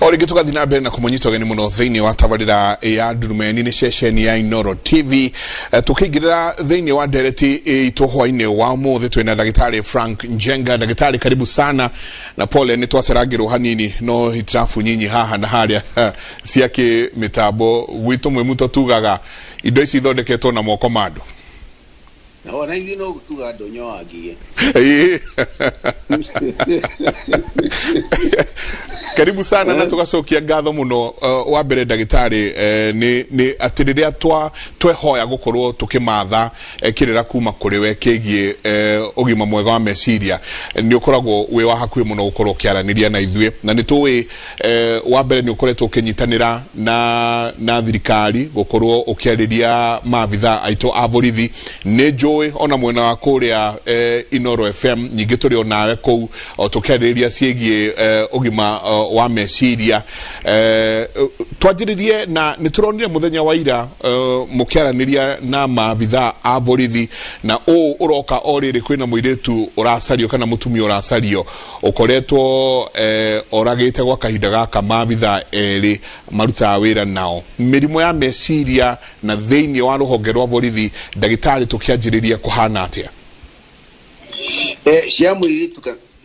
O rĩngĩ tũgathiĩ na mbere na kũmũnyita ũgeni mũno thĩinĩ wa tabarĩra ya Ndurumeni, nĩ ceceni ya Inooro TV. Tũkĩingĩrĩra thĩinĩ wa ndereti itũ hwainĩ wa ũmũthĩ, twĩna ndagĩtarĩ Frank Njenga. Ndagĩtarĩ, karibu sana na pole nĩ twacerangĩrwo hanini, no hitirabu nyinyi haha na harĩa cia kĩmĩtambo. Gwitũ mwĩmuto tugaga indo ici ithondeketwo na moko ma andũ. Na ona ithuĩ no tuga ndonyo wa ngigĩ. Ĩĩ. Karibu sana na tugacokia ngatho muno. Wa mbere ndagĩtarĩ, nĩ atĩ rĩrĩa twehoya gũkorwo tũkĩmatha kĩrĩra kuma kũrĩ we kĩgiĩ ũgima mwega wa meciria, nĩ ũkoragwo wĩ wa hakuhĩ mũno gũkorwo ũkĩaranĩria na ithuĩ, na nĩ tũĩ wa mbere nĩ ũkoretwo ũkĩnyitanĩra na thirikari gũkorwo ũkĩarĩria maabitha aitũ a borithi. Nĩ njũĩ ona mwena wa kũrĩa Inooro FM nyingĩ tũrĩ o nawe kũu o tũkĩarĩrĩria ciĩgiĩ ũgima wa meciria. Twanjĩrĩrie na nĩ tũronire mũthenya wa ira mũkĩaranĩria na maabitha a borithi, na ũũ ũroka o rĩrĩ kwĩna mũirĩtu ũracario kana mũtumia ũracario ũkoretwo oragĩte gwa kahinda gaka maabitha erĩ marutaga wĩra nao. Mĩrimũ ya meciria na thĩinĩ wa rũhonge rwa borithi, ndagĩtarĩ, tũkĩanjĩrĩria kũhana atĩa?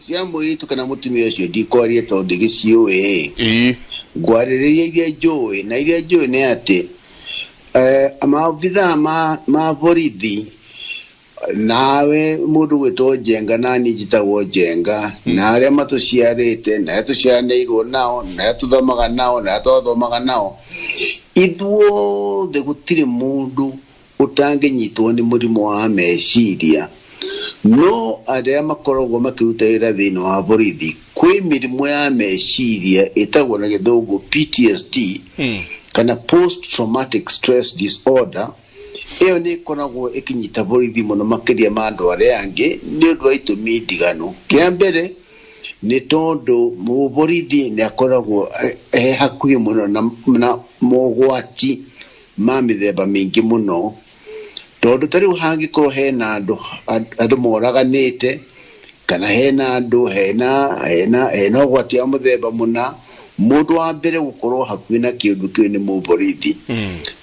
Cia mũirĩtu kana mũtumia ũcio ndikwaria tondũ ndigĩciũĩ. Ngwarĩrĩria iria njũĩ, na iria njũĩ nĩ atĩ maobithaa ma borithi, nawe mũndũ gwĩtwo Njenga na niĩ njĩtagwo Njenga, na arĩa matũciarĩte na arĩa tũciaranĩirwo nao na arĩa tũthomaga nao na arĩa twathomaga nao, ithuothe gũtirĩ mũndũ ũtangĩnyitwo nĩ mũrimũ wa meciria. No arĩa makoragwo makĩruta wĩra thĩinĩ wa borithi, kwĩ mĩrimũ ya meciria ĩtagwo na gĩthũngũ PTSD kana post traumatic stress disorder. Ĩyo nĩ ĩkoragwo ĩkĩnyita borithi mũno makĩria ma andũ arĩa angĩ nĩ ũndũ wa itũmi ndiganu. Kĩa mbere nĩ tondũ mũborithi nĩ akoragwo he hakuhĩ mũno na mogwati ma mĩthemba mĩingĩ mũno, tondũ ta rĩu hangĩkorwo hena andũ moraganĩte kana hena andũ hena ũgwati wa mũthemba mũna, mũndũ wa mbere gũkorwo hakuhĩ na kĩũndũ kĩu nĩ mũborithi.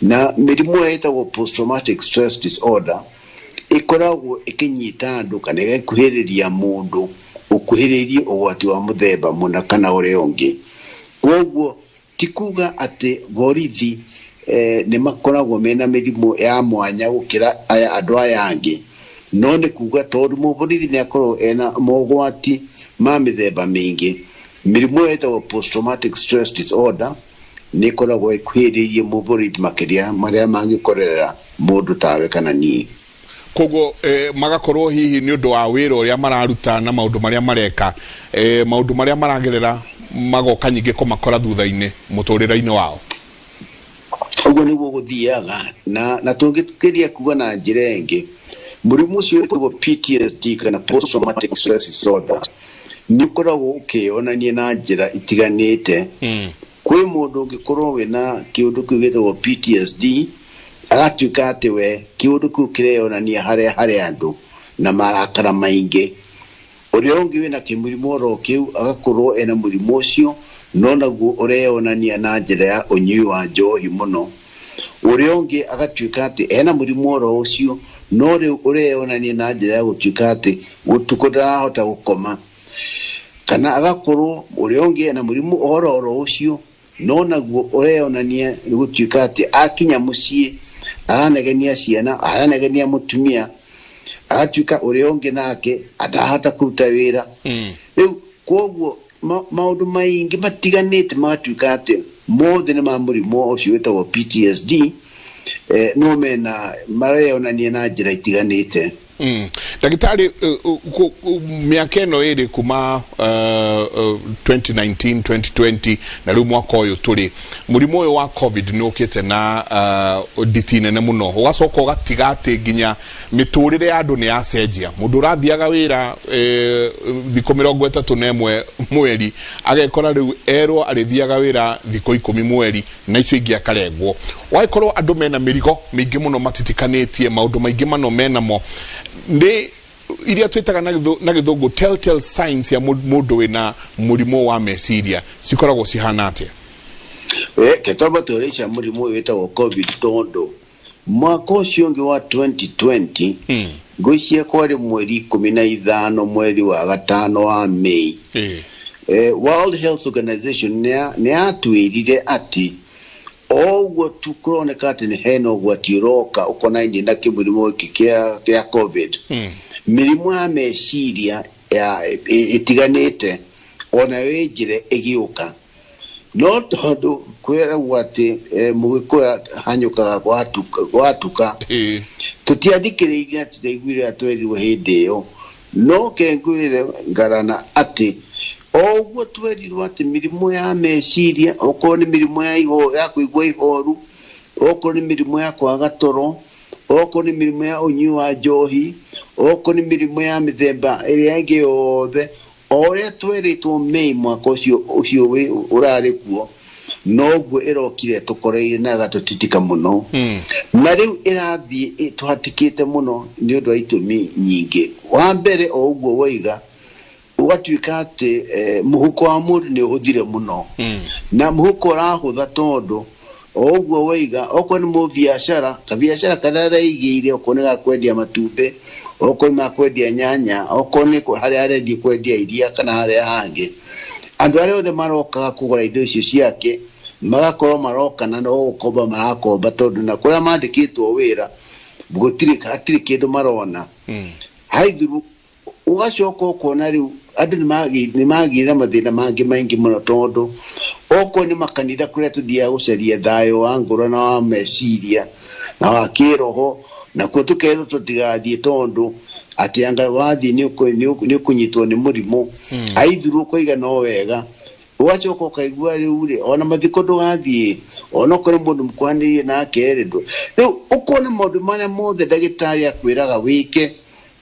Na mĩrimũ ĩyo ĩtagwo post traumatic stress disorder ĩkoragwo ĩkĩnyita andũ kana ĩgakuhĩrĩria mũndũ ũkuhĩrĩirie ũgwati wa mũthemba mũna kana ũrĩa ũngĩ. Koguo ti kuga atĩ borithi nĩ makoragwo mena mĩrimũ ya mwanya gũkĩra aya andũ aya angĩ, no nĩ kuga tondũ mũborithi nĩ akoragwo ena mogwati ma mĩthemba mĩingĩ, mĩrimũ ĩyo ĩtagwo post traumatic stress disorder nĩ ĩkoragwo ĩkuhĩrĩirie mũborithi makĩria marĩa mangĩkorerera mũndũ tawe kana niĩ. Koguo magakorwo hihi nĩ ũndũ wa wĩra ũrĩa mararuta na maũndũ marĩa mareka, maũndũ marĩa maragerera magoka nyingĩ kũmakora thutha-inĩ mũtũrĩre-inĩ wao. Ũguo nĩguo gũthiaga, na tũngĩkĩria kuga na njĩra ĩngĩ, mũrimũ ũcio wĩtagwo PTSD kana post traumatic stress disorder nĩ ũkoragwo ũkĩyonania na njĩra itiganĩte. Kwĩ mũndũ ũngĩkorwo wĩna kĩũndũ kĩu gĩtagwo PTSD agatuĩka atĩ we kĩũndũ kĩu kĩreyonania harĩa harĩ andũ na marakara maingĩ. Ũrĩa ũngĩ wĩna kĩmũrimũ oro kĩu agakorwo ena mũrimũ ũcio no naguo ũreyonania na njĩra ya ũnyui wa njohi mũno. Ũrĩa ũngĩ agatuĩka atĩ ena mũrimũ oro ũcio no rĩu ũreyonania na njĩra ya gũtuĩka atĩ ũtukũ ndarahota gũkoma, kana agakorwo ũrĩa ũngĩ ena mũrimũ oro oro ũcio no naguo ũreyonania nĩ gũtuĩka atĩ akinya mũciĩ aranegenia ciana, aranegenia mũtumia, agatuĩka ũrĩa ũngĩ nake ndarahota kũruta wĩra. Rĩu koguo maũndũ maingĩ matiganĩte magatuĩka atĩ mothe nĩ ma mũrimũ ũcio wĩtagwo PTSD, no mena mareyonania na njĩra itiganĩte. Ndagĩtarĩ, mĩaka ĩno ĩrĩ kuma 2019, 2020 na rĩu mwaka ũyũ tũrĩ, mũrimũ ũyũ wa COVID nĩ ũkĩte na nditi nene mũno, ũgacoka ũgatiga atĩ nginya mĩtũrĩre ya andũ nĩ yacenjia. Mũndũ ũrathiaga wĩra thikũ 31 mweri agekora rĩu erwo arĩthiaga wĩra thikũ 10 mweri na icio ingĩ akarengwo. Wagĩkorwo andũ mena mĩrigo mĩingĩ mũno matitikanĩtie, maũndũ maingĩ mano menamo, nĩ Iria twĩtaga na gĩthũngũ telltale signs ya mũndũ wĩna mũrimũ wa meciria cikoragwo cihana atĩa? Reke twambe tũrĩca mũrimũ ũyũ wĩtagwo COVID, tondũ mwaka ũcio ũngĩ wa 2020, ngwĩciria kwarĩ mweri 15 mweri wa gatano wa May, World Health Organization nĩ yatwĩrire atĩ o ũguo tu kũroneka atĩ nĩ hena ũgwati ũroka ũkonainie na kĩmũrimũ gĩkĩ kĩa COVID, mĩrimũ ya meciria ya ĩtiganĩte onayo ĩ njĩra ĩgĩũka. No tondũ kwĩragwo atĩ mũgĩkũyũ hanyũkaga gwatuka gwatuka, tũtiathikĩrĩirie na tũtiaiguire ũrĩa twerirwo hĩndĩ ĩyo. No ke ngwĩre ngarana atĩ o ũguo twerirwo atĩ mĩrimũ ya meciria, okorwo nĩ mĩrimũ ya kũigua ihoru, okorwo nĩ mĩrimũ ya kwaga toro, okorwo nĩ mĩrimũ ya ũnyui wa njohi, okorwo nĩ mĩrimũ ya mĩthemba ĩrĩa ĩngĩ yothe, o ũrĩa twerĩtwo May mwaka ũcio ũrarĩ kuo, noguo ĩrokire tũkoreire na ĩgatũtitika mũno. Na rĩu ĩrathiĩ tũhatĩkĩte mũno nĩ ũndũ wa itũmi nyingĩ. Wa mbere, o ũguo woiga, ũgatuĩka atĩ mũhuko wa mũndũ nĩ ũhũthire mũno, na mũhuko ũrahũtha tondũ o ũguo woiga, okorwo nĩ mũbiacara, kabiacara karĩa areigĩire, okorwo nĩ ga kwendia matumbĩ, okorwo nĩ ma kwendia nyanya, okorwo nĩ harĩa arendia kwendia iria kana harĩa hangĩ, andũ arĩa othe marokaga kũgũra indo icio ciake magakorwo maroka na no gũkomba marakomba, tondũ na kũrĩa mandĩkĩtwo wĩra gũtirĩ, hatirĩ kĩndũ marona. Haithuru ũgacoka ũkona rĩu andũ nĩ magĩire na mathĩna mangĩ maingĩ mũno, tondũ okorwo nĩ makanitha kũrĩa tũthiaga gũcaria thayũ wa ngoro na wa meciria na wa kĩroho, nakuo tũkerwo tũtigathiĩ, tondũ atĩ anga wathiĩ nĩ ũkũnyitwo nĩ mũrimũ. Aithuru ũkoiga no wega, ũgacoka ũkaigua rĩu rĩ, ona mathiko ndũgathiĩ, ona okorwo nĩ mũndũ mũkwanĩrie nake rĩ, rĩu ũkona maũndũ marĩa mothe ndagĩtarĩ akwĩraga wĩke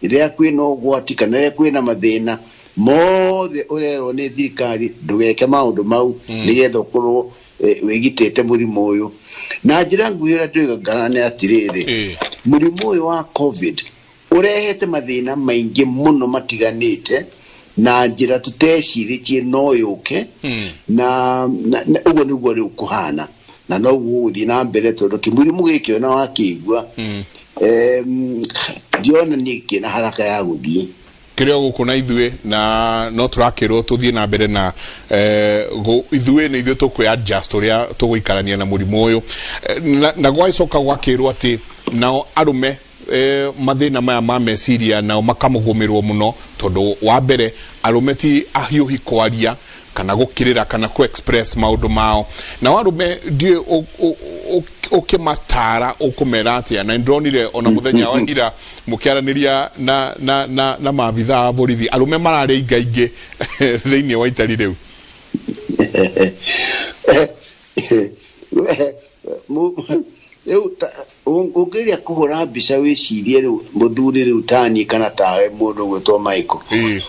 rĩrĩa kwĩna ũgwati kana rĩrĩa kwĩna mathĩna mothe, ũrerwo nĩ thirikari ndũgeke maũndũ mau nĩgetha ũkorwo wĩgitĩte mũrimũ ũyũ. Na njĩra nguhĩ ũrĩa ndĩrauga ngana nĩ atĩrĩrĩ, mũrimũ ũyũ wa COVID ũrehete mathĩna maingĩ mũno matiganĩte na njĩra tũtecirĩtie no yũke, na ũguo nĩguo rĩu kũhana, na noguo gũgũthiĩ na mbere, tondũ kĩmũrimũ gĩkĩ ona wakĩigua, ndiona niĩ kĩna haraka ya gũthiĩ. Kĩrĩ o gũkũ na ithuĩ, na no tũrakĩrwo tũthiĩ na mbere na ithuĩ nĩ ithuĩ tũkwĩ adjust ũrĩa tũgũikarania na mũrimũ ũyũ. Na gwagĩcoka gwakĩrwo atĩ nao arũme, mathĩna maya ma meciria nao makamũgũmĩrwo mũno, tondũ wa mbere arũme ti ahiũhi kwaria kana gũkĩrĩra kana kũ express maũndũ mao. Nao arũme ndiũĩ ũkĩmatara ũkũmera atĩa, na nĩndĩronire ona mũthenya wa ira mũkĩaranĩria na maabitha a borithi, arũme mararĩ aingaingĩ thĩinĩ wa itari rĩu. Rĩu ũngĩgeria kũhũra mbica wĩcirie rĩu mũthuri rĩu taniĩ kana tawe mũndũ ũgwĩtwo Michael,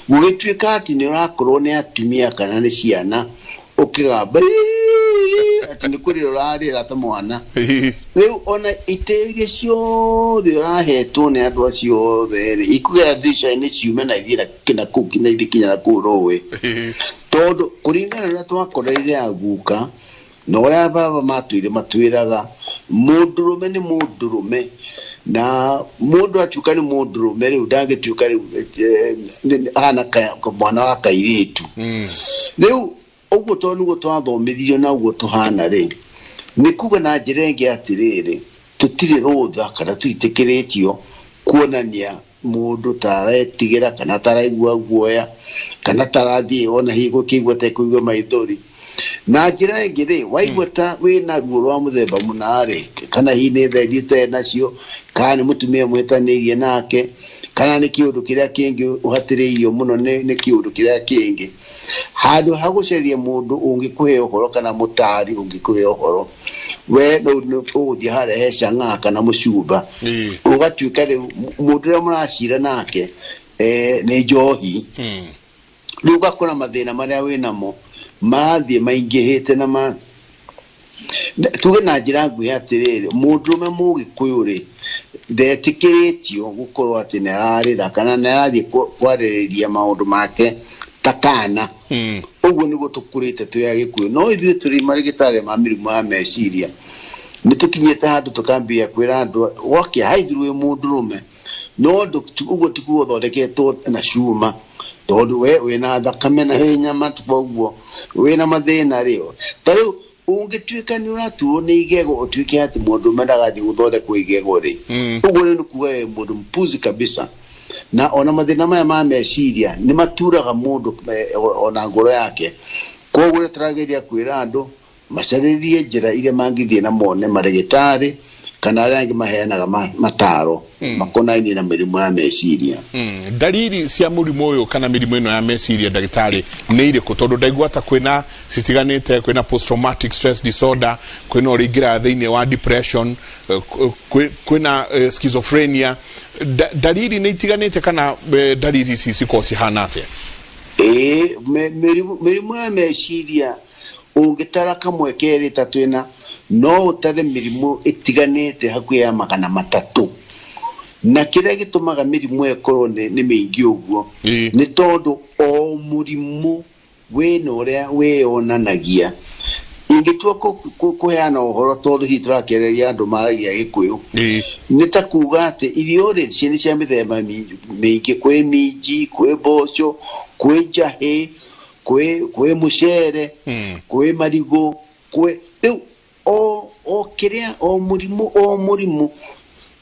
gũgĩtuĩka atĩ nĩ ũrakorwo nĩ atumia kana nĩ ciana ũkĩgamba "Ĩĩ", atĩ nĩ kũrĩra ũrarĩra ta mwana. Rĩu ona itĩ iria ciothe ũrahetwo nĩ andũ acio othe rĩ, ikũgera ndirica-inĩ ciume na ithiĩ na kũu kinya ithiĩ kinya na kũu rũĩ, tondũ kũringana na ũrĩa twakoreire aguka na ũrĩa baba matwĩre, matwĩraga mũndũrũme nĩ mũndũrũme, na mũndũ atuĩka nĩ mũndũrũme rĩu ndangĩtuĩka rĩu ahana mwana wa kairĩtu. Rĩu ũguo tondũ nĩguo twathomithirio na ũguo tũhana rĩ, nĩ kuga na njĩra ĩngĩ atĩrĩrĩ, tũtirĩ rũtha kana tũitĩkĩrĩtio kuonania mũndũ ta aretigĩra kana ta araigua guoya kana ta arathiĩ ona hihi gũkĩigua ta ekũigua maithori. Na njĩra ĩngĩ rĩ, waigua ta wĩna ruo rwa mũthemba mũna rĩ, kana hihi nĩ thendi ũtarĩ nacio, kana nĩ mũtumia mũhĩtanĩirie nake, kana nĩ kĩũndũ kĩrĩa kĩngĩ ũhatĩrĩirio mũno nĩ kĩũndũ kĩrĩa kĩngĩ, handũ ha gũcaria mũndũ ũngĩkũhe ũhoro kana mũtari ũngĩkũhe ũhoro, we rĩu nĩ ũgũthiĩ harĩa he cang'aa kana mũcumba, ũgatuĩka rĩu mũndũ ũrĩa mũracira nake nĩ njohi. Rĩu ũgakora mathĩna marĩa wĩnamo marathiĩ maingĩhĩte na ma tuge na njĩra nguhĩ atĩrĩrĩ, mũndũrũme mũgĩkũyũ rĩ, Ndetĩkĩrĩtio gũkorwo atĩ nĩ ararĩra kana nĩ arathiĩ kwarĩrĩria maũndũ make ta kana. Ũguo nĩguo tũkũrĩte tũrĩ Agĩkũyũ. No ithuĩ tũrĩ marĩgĩtarĩ ma mĩrimũ ya meciria, nĩ tũkinyĩte handũ tũkambĩrĩria kwĩra andũ gwakĩa haithirwo wĩ mũndũrũme, no ũguo tiguo ũthondeketwo na cuma, tondũ we wĩna thakame na wĩ nyama, koguo wĩna mathĩna rĩ. Ta rĩu ũngĩtuĩka nĩ ũraturwo nĩ igego, ũtuĩke atĩ mũndũrũme ndagathiĩ gũthondekwo igego rĩ, ũguo rĩu nĩ kuga wĩ mũndũ mpuzi kabisa. Na ona mathĩna maya ma meciria nĩ maturaga mũndũ ona ngoro yake. Koguo nĩ tũrageria kwĩra andũ macarĩrie njĩra iria mangĩthiĩ na mone marĩgĩtarĩ kana arĩa angĩ maheanaga mataro makonainie na mĩrimũ ya meciria. Ndariri cia mũrimũ ũyũ kana mĩrimũ ĩno ya meciria, ndagĩtarĩ, nĩ irĩkũ? Tondũ ndaigua ta kwĩna citiganĩte, kwĩna post traumatic stress disorder, kwĩna ũrĩa ingĩraga thĩinĩ wa depression, kwĩna schizophrenia. Ndariri nĩ itiganĩte kana ndariri ici cikoragwo cihana atĩa? Ĩĩ, mĩrimũ ya meciria ũngĩtara kamwe, kerĩ, ĩtatũ, ĩna, no ũtare mĩrimũ ĩtiganĩte hakuhĩ ya 300. Na kĩrĩa gĩtũmaga mĩrimũ ĩyo ĩkorwo nĩ mĩingĩ ũguo nĩ tondũ o mũrimũ wĩna ũrĩa wĩyonanagia. Ingĩtua kũheana ũhoro, tondũ hihi tũrakĩarĩria andũ maragia Gĩkũyũ, nĩ ta kuga atĩ irio rĩ nĩ cia mĩthemba mĩingĩ. Kwĩ minji, kwĩ mboco, kwĩ njahĩ, kwĩ mũcere, kwĩ marigũ, kwĩ rĩu o kĩrĩa o mũrimũ, o mũrimũ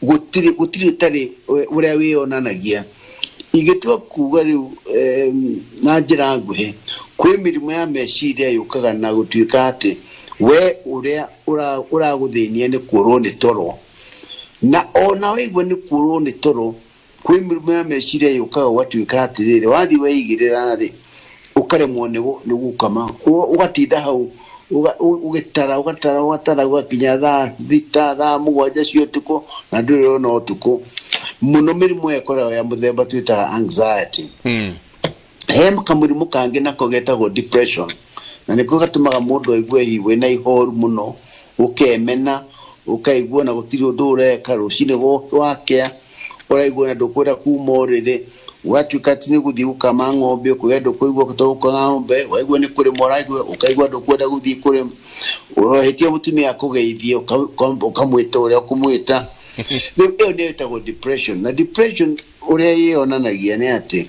gũtirĩ ũtarĩ ũrĩa wĩyonanagia. Ingĩtua kuga rĩu na njĩra nguhĩ, kwĩ mĩrimũ ya meciria yũkaga na gũtuĩka atĩ we ũrĩa ũragũthĩnia nĩ kũrwo nĩ toro. Na ona waigua nĩ kũrwo nĩ toro, kwĩ mĩrimũ ya meciria yũkaga ũgatuĩka atĩrĩrĩ, wathiĩ weigĩrĩra rĩ, ũkaremwo nĩ gũkama, ũgatinda hau ũgĩtara, ũgatara, ũgatara, ũgakinya thaa 6, thaa 7 cia ũtukũ na ndũrĩ ũrona ũtukũ mũno. Mĩrimũ ĩyo ĩkoragwo ya mũthemba twĩtaga anxiety. He kamũrimũ kangĩ nako getagwo depression, na nĩko gatũmaga mũndũ aigue hihi wĩna ihoru mũno, ũkemena, ũkaigua na gũtirĩ ũndũ ũreka. Rũcinĩ wakĩa ũraigua na ndũkwenda kuma ũrĩrĩ, ũgatuĩka atĩ nĩ gũthiĩ gũkama ng'ombe, ũkauga ndũkũigua to gũkama ng'ombe, waigua nĩ kũrĩma ũraigua, ũkaigua ndũkwenda gũthiĩ kũrĩma, ũrahĩtia mũtumia akũgeithie, ũkamwĩta ũrĩa ũkũmwĩta. Rĩu ĩyo nĩyo ĩtagwo depression. Na depression ũrĩa yĩyonanagia nĩ atĩ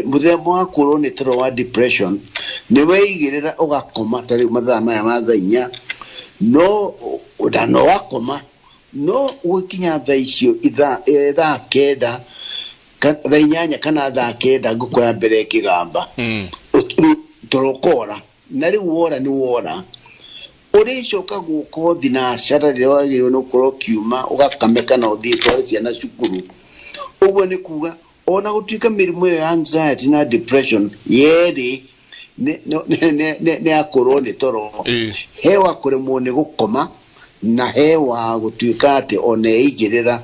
mũthemba wa kũrwo nĩ toro wa depression nĩ weigĩrĩra ũgakoma ta rĩu mathaa maya ma thaa 4, no na no wakoma, no gũkinya thaa icio thaa 9, thaa 8 kana thaa 9, ngũkũ ya mbere ĩkĩgamba, rĩu toro ũkora. Na rĩu wora nĩ wora, ũrĩcoka gũka thinacara rĩrĩa wagĩrĩirwo nĩ gũkorwo ũkiuma ũgakame kana ũthiĩ tware ciana cukuru. Ũguo nĩ kuga ona gũtuĩka mĩrimũ ĩyo ya anxiety na depression yerĩ nĩ ya kũrwo nĩ toro, he wa kũremwo nĩ gũkoma na he wa gũtuĩka atĩ ona eigĩrĩra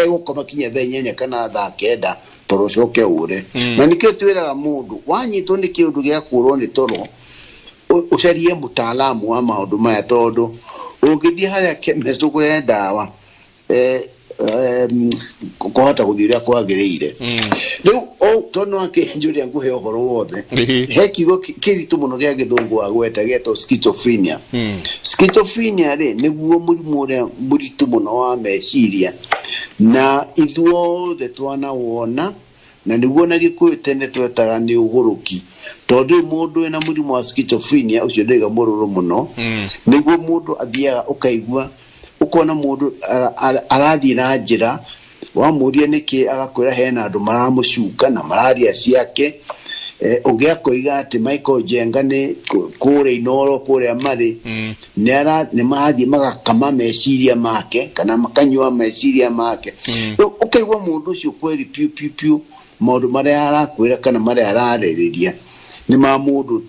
egũkoma kinya thaa 8 kana thaa 9, toro ũcoke ũre. Na nĩkĩo twĩraga mũndũ wanyitwo nĩ kĩũndũ gĩa kũrwo nĩ toro, ũcarie mũtaalamu wa maũndũ maya, tondũ ũngĩthiĩ harĩa chemist ũgũre ndawa, kũhota gũthiĩ ũrĩa kwagĩrĩire. Rĩu tondũ wakĩnjũria ngũhe ũhoro wothe, he kiugo kĩritũ mũno gĩa Gĩthũngũ wagweta gĩetwo schizophrenia. Schizophrenia rĩ, nĩguo mũrimũ ũrĩa mũritũ mũno wa meciria na ithuothe twanawona, na nĩguo na Gĩkũyũ tene twetaga nĩ ũgũrũki, tondũ rĩu mũndũ wĩna mũrimũ wa schizophrenia ũcio ndaiga mũrũrũ mũno. Nĩguo mũndũ athiaga ũkaigua ũkona mũndũ arathiĩ na njĩra, wamũria nĩkĩ, agakwĩra hena andũ maramũcunga na mararia ciake. Ũngĩ akoiga atĩ Michael Njenga nĩ kũrĩa Inoro kũrĩa marĩ nĩ marathiĩ magakama meciria make kana makanyua meciria make. Rĩu ũkaigua mũndũ ũcio kweri piũ piũ piũ maũndũ marĩa arakwĩra kana marĩa ararĩrĩria nĩ ma mũndũ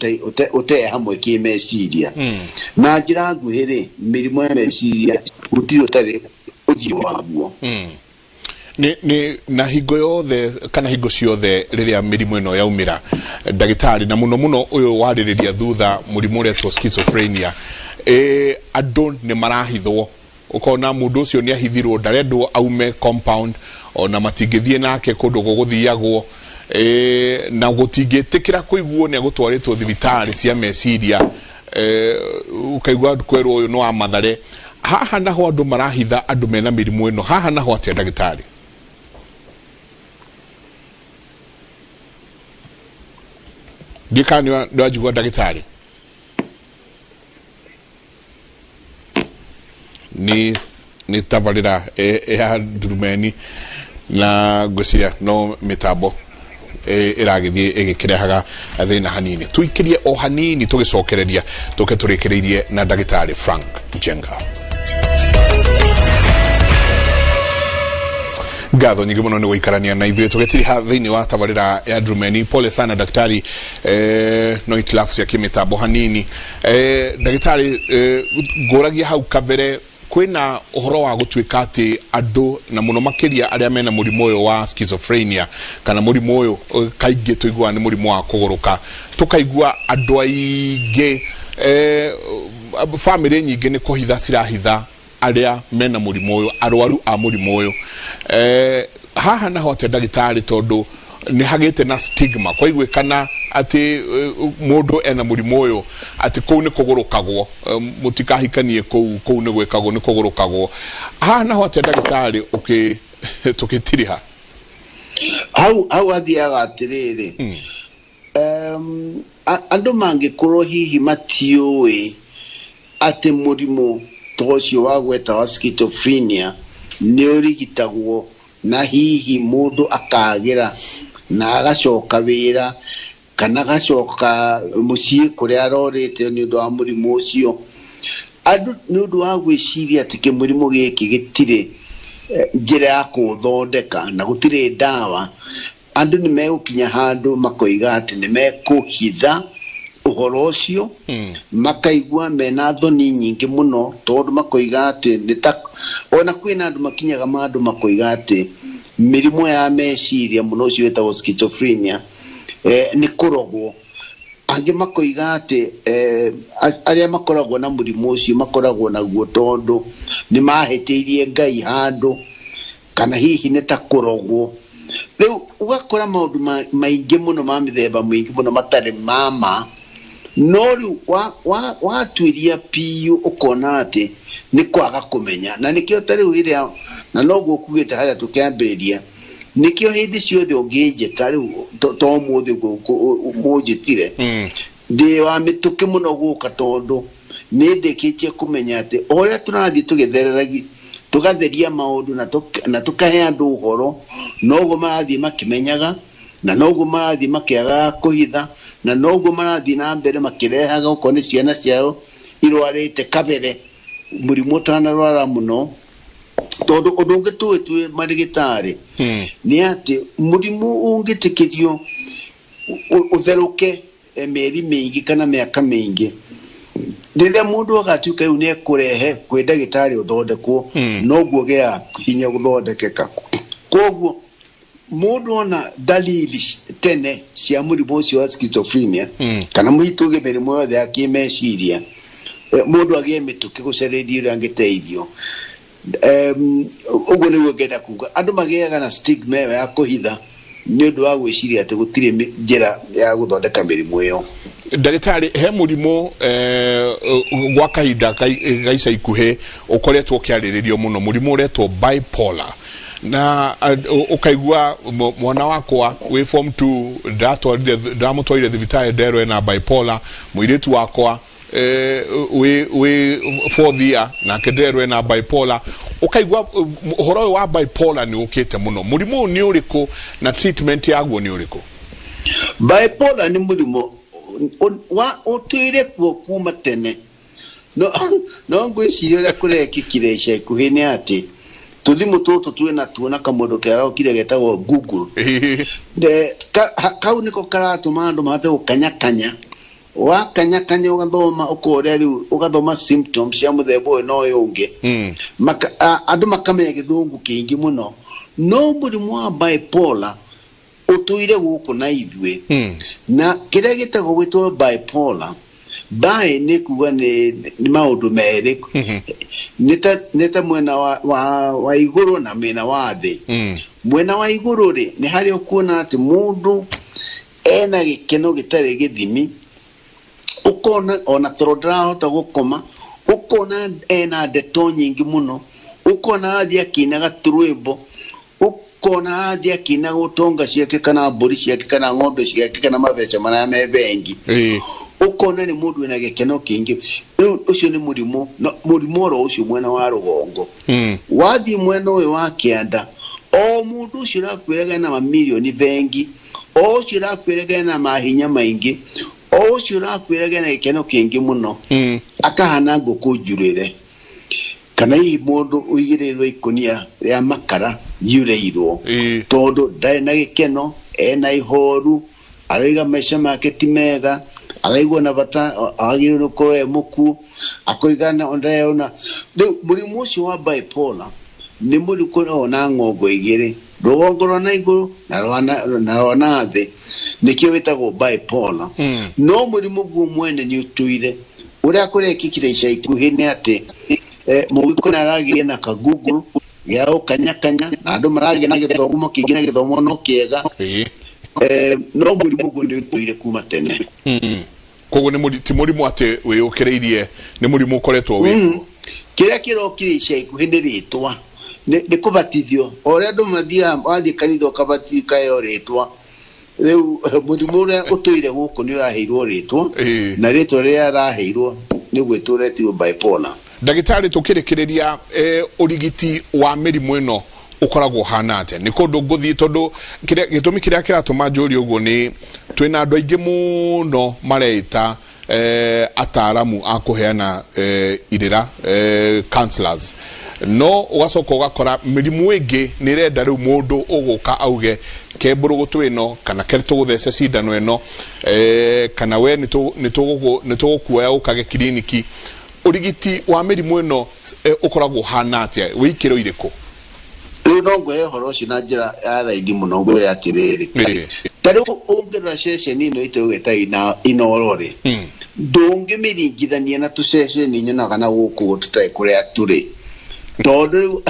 ũte hamwe kĩmeciria. Na njĩra nguhĩ rĩ, mĩrimũ ya meciria gũtirĩ ũtarĩ ũthiũ waguo. Nĩ na hingo yothe kana hingo ciothe rĩrĩa mĩrimũ ĩno yaumĩra, ndagĩtarĩ, na mũno mũno ũyũ warĩrĩria thutha mũrimũ ũretwo schizophrenia, andũ nĩ marahithwo. Ũkona mũndũ ũcio nĩ ahithirwo, ndarendwo aume compound, ona matingĩthiĩ nake kũndũ gũgũthiagwo, na gũtingĩtĩkĩra kũiguo nĩ agũtwarĩtwo thibitarĩ cia meciria. Ũkaigua kwerwo ũyũ nĩ wa Mathare. Haha naho andũ marahitha andũ mena mĩrimũ ĩno, haha naho atĩa, ndagĩtarĩ? Ndiũĩ kana nĩ wanjigua, ndagĩtarĩ. Nĩ tabarĩra ya Ndurumeni, na ngwĩciria no mĩtambo ĩragĩthiĩ ĩgĩkĩrehaga thĩna hanini. Tũikĩrie o hanini, tũgĩcokereria tũke tũrĩkĩrĩirie na ndagĩtarĩ Frank Njenga. Ngatho nyingĩ mũno nĩ gũikarania na ithuĩ tũgĩtiriha thĩinĩ wa tabarĩra ya Ndurumeni. Pole sana, daktari, no itilafu cia kĩmĩtambo hanini. Ndagĩtarĩ, ngũragia hau kabere kwĩna ũhoro wa gũtuĩka atĩ andũ, na mũno makĩria arĩa mena mũrimũ ũyũ wa schizophrenia, kana mũrimũ ũyũ kaingĩ tũiguaga nĩ mũrimũ wa kũgũrũka, tũkaigua andũ aingĩ, bamĩrĩ nyingĩ nĩ kũhitha cirahitha arĩa mena mũrimũ ũyũ, arwaru a mũrimũ ũyũ. Haha naho atĩa, ndagĩtarĩ? Tondũ nĩ hagĩte na stigma, kwaiguĩkana atĩ mũndũ ena mũrimũ ũyũ, atĩ kũu nĩ kũgũrũkagwo, mũtikahikanie kũu, kũu nĩ gwĩkagwo, nĩ kũgũrũkagwo. Haha naho atĩa, ndagĩtarĩ, ũkĩ tũkĩtiriha? Hau hathiaga atĩrĩrĩ, andũ mangĩkorwo hihi matiũĩ atĩ mũrimũ ta ũcio wa gweta wa schizophrenia nĩ ũrigitagwo, na hihi mũndũ akagĩra na agacoka wĩra kana agacoka mũciĩ kũrĩa arorĩte nĩ ũndũ wa mũrimũ ũcio, andũ nĩ ũndũ wa gwĩciria atĩ kĩmũrimũ gĩkĩ gĩtirĩ njĩra ya kũũthondeka na gũtirĩ ndawa, andũ nĩ megũkinya handũ makoiga atĩ nĩ mekũhitha ũhoro ũcio, makaigua mena thoni nyingĩ mũno, tondũ makoiga atĩ nĩ ta ona kwĩna andũ makinyaga mandũ makoiga atĩ mĩrimũ ya meciria, mũno ũcio wĩtagwo schizophrenia, nĩ kũrogwo. Angĩ makoiga atĩ arĩa makoragwo na mũrimũ ũcio makoragwo naguo tondũ nĩ mahĩtĩirie Ngai handũ, kana hihi nĩ ta kũrogwo. Rĩu ũgakora maũndũ maingĩ mũno ma mĩthemba mĩingĩ mũno matarĩ ma ma, no rĩu watuĩria biũ ũkona atĩ nĩ kwaga kũmenya. Na nĩkĩo ta rĩu ĩrĩa na noguo ũkugĩte harĩa tũkĩambĩrĩria, nĩkĩo hĩndĩ ciothe ũngĩnjĩta rĩu to ũmũthĩ ũguo mũnjĩtire, ndĩ wa mĩtũkĩ mũno gũka, tondũ nĩ ndĩkĩtie kũmenya atĩ o ũrĩa tũrathiĩ tũgĩthereragia, tũgatheria maũndũ na tũkahe andũ ũhoro, noguo marathiĩ makĩmenyaga, na noguo marathiĩ makĩagaga kũhitha, na noguo marathiĩ na mbere makĩrehaga okorwo nĩ ciana ciao irwarĩte kabere mũrimũ ũtanarwara mũno. Tondũ ũndũ ũngĩ tũĩ twĩ marĩgĩtarĩ nĩ atĩ mũrimũ ũngĩtĩkĩrio ũtherũke mĩeri mĩingĩ kana mĩaka mĩingĩ, rĩrĩa mũndũ agatuĩka rĩu nĩ ekũrehe kwĩ ndagĩtarĩ ũthondekwo, noguo gĩaga hinya gũthondekeka. Koguo mũndũ ona dalili tene cia mũrimũ ũcio wa schizophrenia, kana mũituge mĩrimũ yothe ya kĩmeciria, mũndũ agĩe mĩtũkĩ gũcarĩria ũrĩa angĩteithio. Ũguo nĩguo ngenda kuga, andũ magĩaga na stigma ĩyo ya kũhitha nĩ ũndũ wa gwĩciria atĩ gũtirĩ njĩra ya gũthondeka mĩrimũ ĩyo. Ndagĩtarĩ, he mũrimũ gwa kahinda ga ica ikuhĩ ũkoretwo ũkĩarĩrĩrio mũno, mũrimũ ũretwo bipolar, na ũkaigua mwana wakwa wĩ form 2 ndĩratwarire, ndĩramũtwarire thibitarĩ, nderwo ena bipolar, mũirĩtu wakwa wĩ fourth year nake ndĩrerwo ena bipolar. Ũkaigua ũhoro ũyũ wa bipolar nĩ ũkĩte mũno. Mũrimũ ũyũ nĩ ũrĩkũ na treatment yaguo nĩ ũrĩkũ? Bipolar nĩ mũrimũ wa ũtũire kuo kuma tene, no ngwĩciria ũrĩa kũrekĩkire ica ikuhĩ nĩ atĩ tũthimũ tũtũ twĩna tuo na kamũndũ kerokire getagwo Google. Kau nĩko karatũma andũ mahote gũkanyakanya, wakanyakanya ũgathoma ũkoria, rĩu ũgathoma symptoms cia mũthemba ũyũ na ũyũ ũngĩ. Andũ makamenya gĩthũngũ kĩingĩ mũno, no mũrimũ wa bipolar ũtũire gũkũ na ithuĩ, na kĩrĩa gĩtagwo gwĩtwo bipolar. Bi nĩ kuga nĩ nĩ maũndũ merĩ, nĩ ta mwena wa igũrũ na mwena wa thĩ. Mwena wa igũrũ rĩ, nĩ harĩa ũkuona atĩ mũndũ ena gĩkeno gĩtarĩ gĩthimi, ũkona ona toro ndarahota gũkoma, ũkona ena ndeto nyingĩ mũno, ũkona arathiĩ akĩinaga tũrwĩmbo, ũkona arathiĩ akĩinaga ũtonga ciake kana mbũri ciake kana ng'ombe ciake kana mabeca marĩa me bengi. Ũkona nĩ mũndũ wĩna gĩkeno kĩingĩ. Rĩu ũcio nĩ mũrimũ, no mũrimũ oro ũcio mwena wa rũgongo. Wathiĩ mwena ũyũ wa kĩanda, o mũndũ ũcio ũrakwĩraga ena mamirioni bengi, o ũcio ũrakwĩraga ena mahinya maingĩ, o ũcio ũrakwĩraga ena gĩkeno kĩingĩ mũno, akahana ngũkũ njurĩre, kana hihi mũndũ ũigĩrĩirwo ikũnia rĩa makara yurĩirwo, tondũ ndarĩ na gĩkeno, ena ihoru, arauga maica make ti mega, araigua na bata agĩrĩirwo nĩ gũkorwo e mũkuũ, akoiga ndeyona. Rĩu mũrimũ ũcio wa bipolar nĩ mũrimũ ũkoragwo na ng'ongo igĩrĩ, rũgongo rwa na igũrũ na rwa na thĩ, nĩkĩo wĩtagwo bipolar. No mũrimũ guo mwene nĩ ũtũire. Ũrĩa kũrekĩkire ica ikuhĩ nĩ atĩ mũgĩkũyũ nĩ aragĩire na ka Google gĩa gũkanyakanya, na andũ maragĩa na gĩthomo kĩingĩ na gĩthomo no kĩega. No mũrimũ guo nĩ ũtũire kuma tene. Koguo nĩ ti mũrimũ atĩ wĩyũkĩrĩirie, nĩ mũrimũ ũkoretwo wĩkuo. Kĩrĩa kĩrokire ica ikuhĩ nĩ rĩtwa, nĩ kũbatithio. O ũrĩa andũ mathiaga, wathiĩ kanitha ũkabatithio ũkaheo rĩtwa. Rĩu mũrimũ ũrĩa ũtũire gũkũ nĩ ũraheirwo rĩtwa, na rĩtwa rĩrĩa araheirwo nĩ gwĩtwo retirwo bipolar. Ndagĩtarĩ, tũkĩrĩkĩrĩria, ũrigiti wa mĩrimũ ĩno ũkoragwo ũhana atĩa? Nĩ kũndũ ngũthiĩ, tondũ gĩtũmi kĩrĩa kĩratũma njũrie ũguo nĩ twĩna andũ aingĩ mũno mareĩta ataramu a kũheana irĩra, counselors, no ũgacoka ũgakora mĩrimũ ĩngĩ nĩ ĩrenda rĩu mũndũ ũgũka auge ke mbũrũgũtũ ĩno, kana ke tũgũthece cindano ĩno, kana we nĩ tũgũkuoya ũkage kiriniki. Ũrigiti wa mĩrimũ ĩno ũkoragwo ũhana atĩa, wĩ ikĩro irĩkũ? Rĩu no ngũhe ũhoro ũcio na njĩra ya raithi mũno, ngwĩre atĩrĩrĩ, ta rĩu ũngĩrora ceceni ĩno itũ ĩgwĩta Inooro rĩ, ndũngĩmĩringithania na tũceceni nyonaga na gũkũ tũtarĩ kũrĩa tũrĩ, tondũ rĩu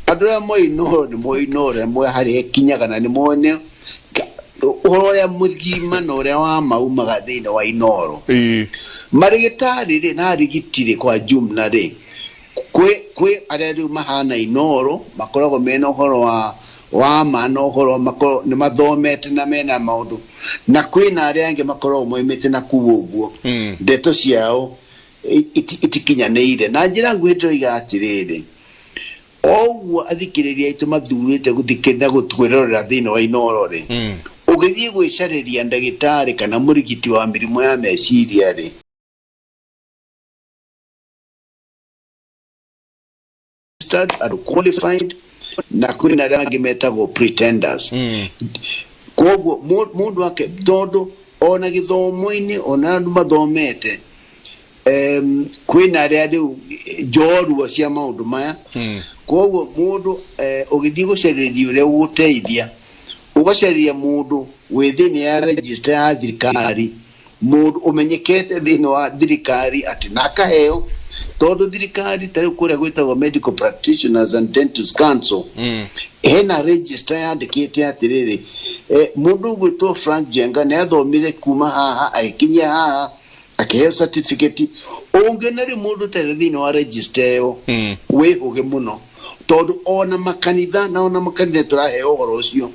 andũ arĩa moĩ Inooro nĩ moĩ Inooro, nĩ moĩ harĩa ĩkinyaga, na nĩ moĩ ũhoro ũrĩa mũgima na ũrĩa wa ma umaga thĩinĩ wa Inooro. Marĩgĩtarĩ rĩ na arigiti rĩ, kwa jumla rĩ, kwĩ arĩa rĩu mahana Inooro, makoragwo mena ũhoro wa ma na ũhoro makoragwo nĩ mathomete na mena maũndũ, na kwĩna arĩa angĩ makoragwo moimĩte na kuu ũguo, ndeto ciao itikinyanĩire. Na njĩra nguhĩ ndĩroiga atĩrĩrĩ, o ũguo athikĩrĩria aitũ mathurĩte gũthikĩrĩria na kwĩrorera thĩinĩ wa Inooro rĩ, ũgĩthiĩ gwĩcarĩria ndagĩtarĩ kana mũrigiti wa mĩrimũ ya meciria rĩ, andũ qualified, na kwĩna arĩa angĩ metagwo pretenders. Koguo mũndũ ake, tondũ ona gĩthomo-inĩ ona andũ mathomete, kwĩna arĩa rĩu njorua cia maũndũ maya. Koguo mũndũ ũgĩthiĩ gũcarĩria ũrĩa ũgũteithia, ũgacarĩria mũndũ wĩ thĩinĩ ya register ya thirikari, mũndũ ũmenyekete thĩinĩ wa thirikari atĩ na akaheo, tondũ thirikari ta rĩu kũrĩa gwĩtagwo Medical Practitioners and Dentists Council, hena register yandĩkĩte atĩrĩrĩ, mũndũ ũgwĩtwo Frank Njenga nĩ athomire kuma haha agĩkinyia haha akĩheo certificate. Ũngĩona rĩu mũndũ ũtarĩ thĩinĩ wa register ĩyo, wĩhũge mũno, tondũ ona makanitha na ona makanitha tũraheo ũhoro ũcio,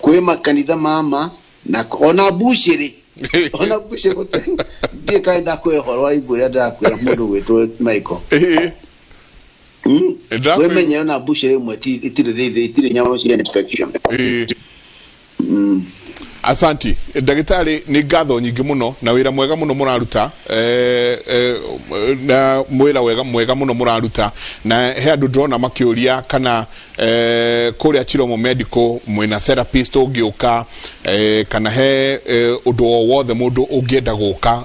kwĩ makanitha mama na ona mbucĩrĩ, ona mbucĩrĩ ndiĩ kana ndakũhe ũhoro wa ibu ũrĩa ndĩrakwĩra mũndũ ũgwĩtwo Michael. Wĩmenye ona mbucĩrĩ ĩmwe itirĩ thĩinĩ, itirĩ nyama cia inspection. Asanti ndagĩtarĩ, nĩ ngatho nyingĩ mũno na wĩra mwega mũno mũraruta, na mwĩra wega mwega mũno mũraruta. Na he andũ ndĩrona makĩũria kana kũrĩa Chiromo Medical mwĩna therapist ũngĩũka, kana he ũndũ o wothe mũndũ ũngĩenda gũka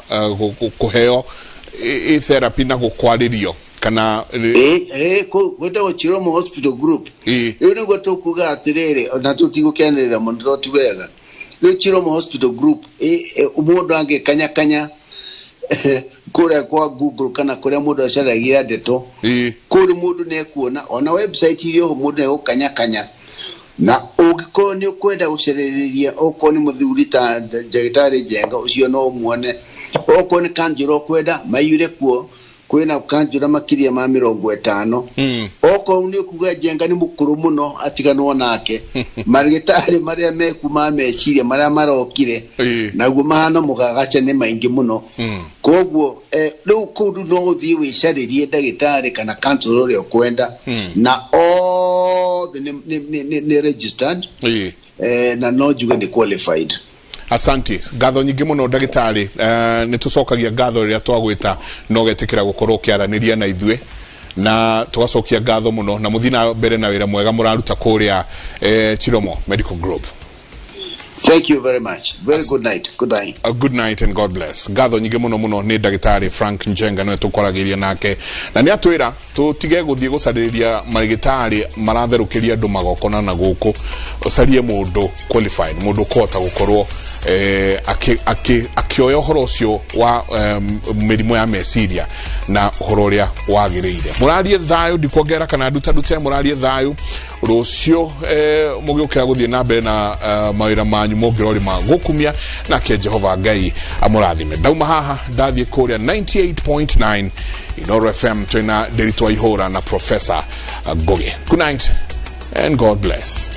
kũheo therapy na gũkwarĩrio kana? Ĩ gwĩtagwo Chiromo Hospital Group. Rĩu nĩguo tũkuga atĩrĩrĩ, ona tũtigũkĩanĩrĩra mũno to ti wega. Rĩu Chiromo Hospital Group, mũndũ angĩkanyakanya Kũrĩa kwa Google kana kũrĩa mũndũ acaragia ndeto, kũrĩ mũndũ nĩekuona ona website iria oho mũndũ nĩegũkanyakanya. Na ũngĩkorwo nĩ ũkwenda gũcererĩria, okorwo nĩ mũthuri ta ndagĩtarĩ Njenga ũcio no ũmuone, okorwo nĩ kanjũra ũkwenda maiyũre kuo, kwĩna kanjũra makĩria ma 50. Okorwo nĩ ũkuga Njenga nĩ mũkũrũ mũno atiganwo nake, marĩgĩtarĩ marĩa meku ma meciria marĩa marokire naguo mahana mũgagaca nĩ maingĩ mũno. Koguo rĩu kũu rĩu no ũthiĩ wĩcarĩrie ndagĩtarĩ kana counselor ũrĩa ũkwenda, na othe nĩ registered, na no njuge nĩ qualified. Asante, ngatho nyingĩ mũno ndagĩtarĩ. Nĩ tũcokagia ngatho rĩrĩa twagwĩta na ũgetĩkĩra gũkorwo ũkĩaranĩria na ithuĩ, na tũgacokia ngatho mũno, na mũthiĩ na mbere na wĩra mwega mũraruta kũrĩa Chiromo Medical Group. Thank you very much. Very good night. Goodbye. A good night and God bless. Ngatho nyingĩ mũno mũno nĩ ndagĩtarĩ Frank Njenga, nĩwe tũkwaragĩria nake, na nĩ atwĩra tũtige gũthiĩ gũcarĩria marĩgĩtarĩ maratherũkĩria andũ magokona na gũkũ, ũcarie mũndũ qualified, mũndũ ũkũhota gũkorwo akĩoya ũhoro ũcio wa mĩrimũ ya meciria na ũhoro ũrĩa wagĩrĩire. Mũrarie thayũ, ndikuongerera kana ndutandute, mũrarie thayũ rũciũ mũgĩũkĩra gũthiĩ na mbere na mawĩra manyu mũngĩrorĩma gũkumia, nake Jehova Ngai amũrathime. Ndauma haha ndathiĩ kũrĩa 98.9 Inoro FM, twĩna Ndĩritũ wa Ihũra na Professor Ngugi. Good night and God bless.